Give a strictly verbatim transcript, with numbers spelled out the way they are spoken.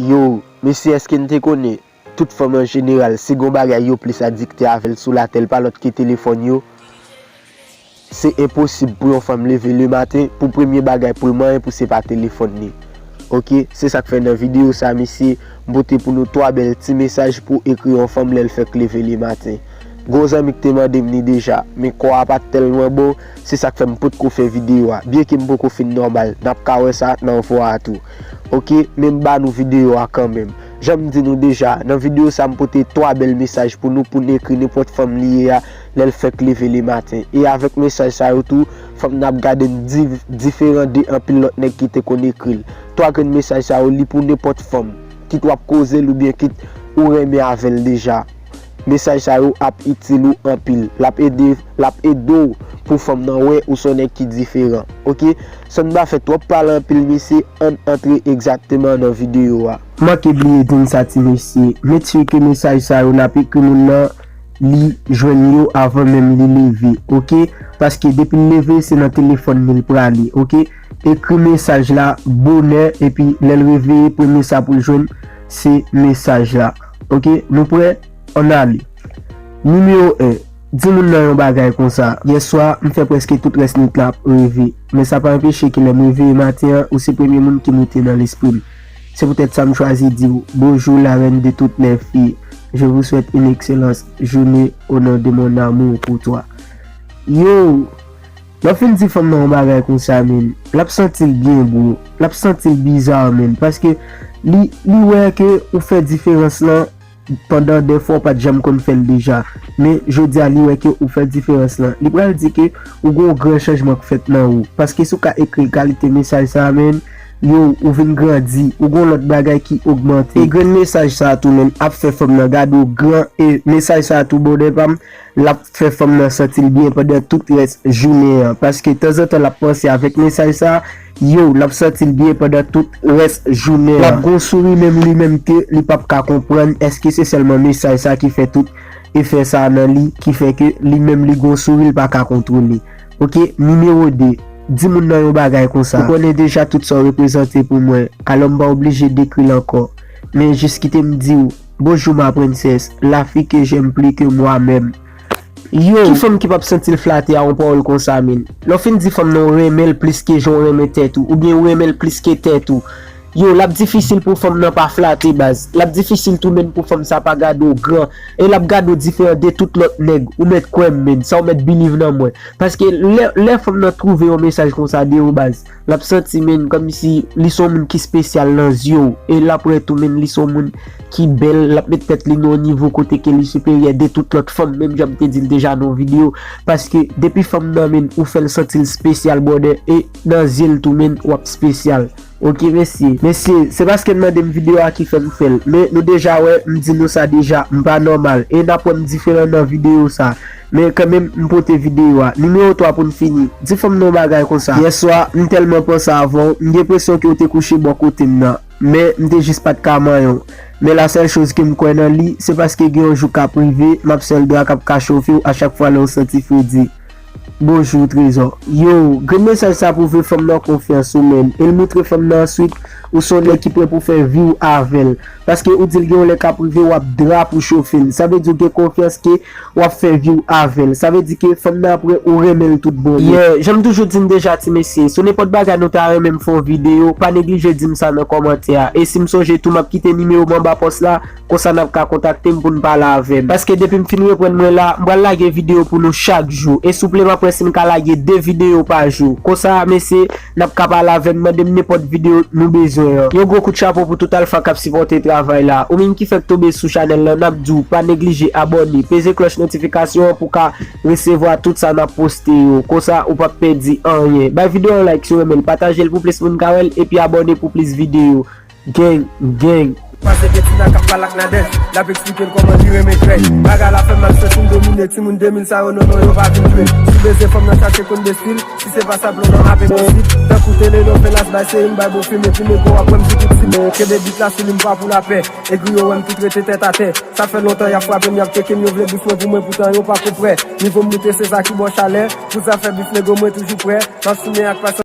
Yo, mesye, èske n te konnen tout fanm an jeneral, si gon bagay yo plis adikte avè l sou latè, l pa lòt ke telefòn yo? Se enposib pou yon fanm leve lematen, pou premye bagay pou l manyen, pou se pa telefòn li. Oke, se sa k fè nan videyo sa, mesye, m pote pou nou twa bèl ti mesaj pou ekri yon fanm lè l fèk leve lematen. Gon zanmi k te mande m li deja, men kò a pa t tèlman bon, se sa k fè m potko fè videyo a. Byenke m poko fin nòmal, n ap ka wè sa nan vwa a tou. Oke, men m ba nou videyo a kanmenm. Jan m di nou deja, nan videyo sa m pote twa bèl mesaj pou nou, pou n ekri nenpòt fanm li ye a, lè l fèk leve lematen. E avèk mesaj sa yo tou, fanm nan ap gade n di-, diferan de anpil lòt nèg ki te konn ekri l. Twa grenn mesaj sa yo, li pou nenpòt fanm, kit w ap koze l oubyen kit ou renmen avè l deja. Mesaj sa yo ap itil ou anpil. L ap ede, l ap ede w pou fanm nan wè ou se yon nèg ki diferan. Oke? San n pa fè twòp pale anpil, mesye, ann antre egzakteman nan videyo a. Manke bliye di n sa, ti mesye. Make sure ke mesaj sa yo n ap ekri moun nan, li jwenn yo avan menm li leve, oke? Paske depi l leve, se nan telefòn li l prale, oke? Ekri mesaj la bonè, epi lè l reveye, premye sa pou l jwenn, se mesaj la. Oke, nou prè? Ann ale. Nimewo en, di moun nan yon bagay konsa. Yèswa, m fè prèske tout rès nwit la ap reve. Men sa pa anpeche ke lè m reveye maten an, ou se premye moun ki moute nan lespri m. Se poutèt sa m chwazi di w, bonjour la reine de toutes les filles. Je vous souhaite une excellente journée au nom de mon amour pour toi. Yo! Lè w fin di fanm nan yon bagay konsa, menn, l ap santi l byen, bro. L ap santi l biza, menn, paske li, li wè ke ou fè diferans lan pandan dèfwa w pa t janm konn fè l deja. Men, jodi a, li wè ke ou fè diferans lan. Li pral di ke ou gon gran chanjman k fèt nan ou. Paske si w ka ekri kalite mesaj sa a, menn, yo, ou vin grandi. Ou gon lòt bagay ki ogmante. E grenn mesaj sa a tou, menn, ap fè fanm nan gade w gran. E mesaj sa a tou, bòdè pa m, l ap fè fanm nan santi l byen pandan tout rès jounen an, paske tanzantan l ap panse avèk mesaj sa a, yo, l ap santi l byen pandan tout rès jounen an. L ap gon souri menm li menm ke li p ap ka konprann èske se sèlman mesaj sa a ki fè tout efè sa a nan li, ki fè ke li menm li gon souri l pa ka kontwole. Oke, nimewo de, di moun nan yon bagay konsa. Ou konnen deja tout sa w reprezante pou mwen, alò m pa oblije dekri l ankò. Men jis kite m di w, bonjour ma princesse, la fille que j'aime plus que moi-même. Yo! Ki fanm ki p ap santi l flate a yon pawòl konsa, menn? Lè w fin di fanm nan ou renmen l plis ke jan w renmen tèt ou, oubyen ou renmen l plis ke tèt ou, yo, l ap difisil pou fanm nan pa flate, baz. L ap difisil tou, menn, pou fanm sa pa gade w gran. E l ap gade w diferan de tout lòt nèg. Ou mèt kwè m, menn. Sa w mèt believe nan mwen. Paske lè, lè fanm nan twouve yon mesaj konsa de ou, baz, l ap santi, menn, kòmsi li se yon moun ki espesyal nan zye w. E l ap wè tou, menn, li se yon moun ki bèl. L ap met tèt li nan yon nivo kote ke li siperyè de tout lòt fanm, menm jan m te di l deja nan yon videyo. Paske depi fanm nan, menn, ou fè l santi l espesyal, brother, e nan zye l tou, menn, w ap espesyal. Oke, mesye. Mesye, se paske n mande m videyo a ki fè m fè l. Men nou deja wè, m di nou sa deja, m pa nòmal. E n ap wè m diferan nan videyo sa. Men kanmenm, m pote videyo a. Nimewo twa pou n fini. Di fanm nan yon bagay konsa. Yèswa, m tèlman panse avè w, m gen enpresyon ke w te kouche bò kote m nan. Men m te jis pa t ka manyen w. Men la sèl choz ke m kwè nan li, se paske gen yon jou k ap rive, m ap sèl dra k ap ka chofe w a chak fwa lè w santi fredi. Bonjou, Trezò. Yo, grenn mesaj sa pwouve fanm nan konfyans ou, menn. E l moutre fanm nan answit, ou se yon nèg ki prè pou fè vi w avè l. Paske ou di l gen yon lè k ap rive, w ap dra pou chofe l. Sa vle di w gen konfyans ke w ap fè vi w avè l. Sa vle di ke fanm nan ap wè ou renmen l tout bon. Yeah, jan m toujou di n deja, ti mesye, sou nenpòt bagay nou ta renmen m fè yon videyo, pa neglije di m sa nan kòmantè a. E si m sonje tou, m ap kite nimewo m anba pòs la, konsa n ap ka kontakte m pou n pale avè m. Paske depi m fin reprann mwen la, m pral lage videyo pou nou chak jou. E souple, m ap wè si m ka lage de videyo pa jou. Konsa, mesye, n ap ka pale avè m, mande m nenpòt videyo nou bezwen an. Yon gwo kout chapo pou tout alfa k ap sipòte travay la. Ou menm ki fèk tonbe sou chanèl lan, n ap di w pa neglije abòne, peze klòch notifikasyon an pou w ka resevwa tout sa n ap poste yo. Konsa, ou p ap pèdi anyen. Bay videyo an like si w renmen l, pataje l pou plis moun ka wè l, epi abòne pou plis videyo. Gang, gang. Pase gen Tina k ap pale ak Nadège, l ap eksplike l kòman li renmen krèy. Bagay la fè m mal, santi m domine, timoun de mil sa yo, non, non, yo pa vin jwe. Si beze fanm nan chache konn de stil, si se pa sa, blon nan ap enposib. Tankou telenovelas, bay se yon bay bon fim, epi nego ap wè m sou tout sib. Kenbe bit la sou li, m pa pou lapè. Egri yo wè m tout rete tèt atè. Sa fè lontan y ap frape m, y ap tcheke m, yo vle bif mwen pou mwen, poutan yo pa kou prè. Nivo m moute, se sa ki ba w chalè. Pou zafè bif, nego, mwen toujou prè. M ap simen ak pasyans.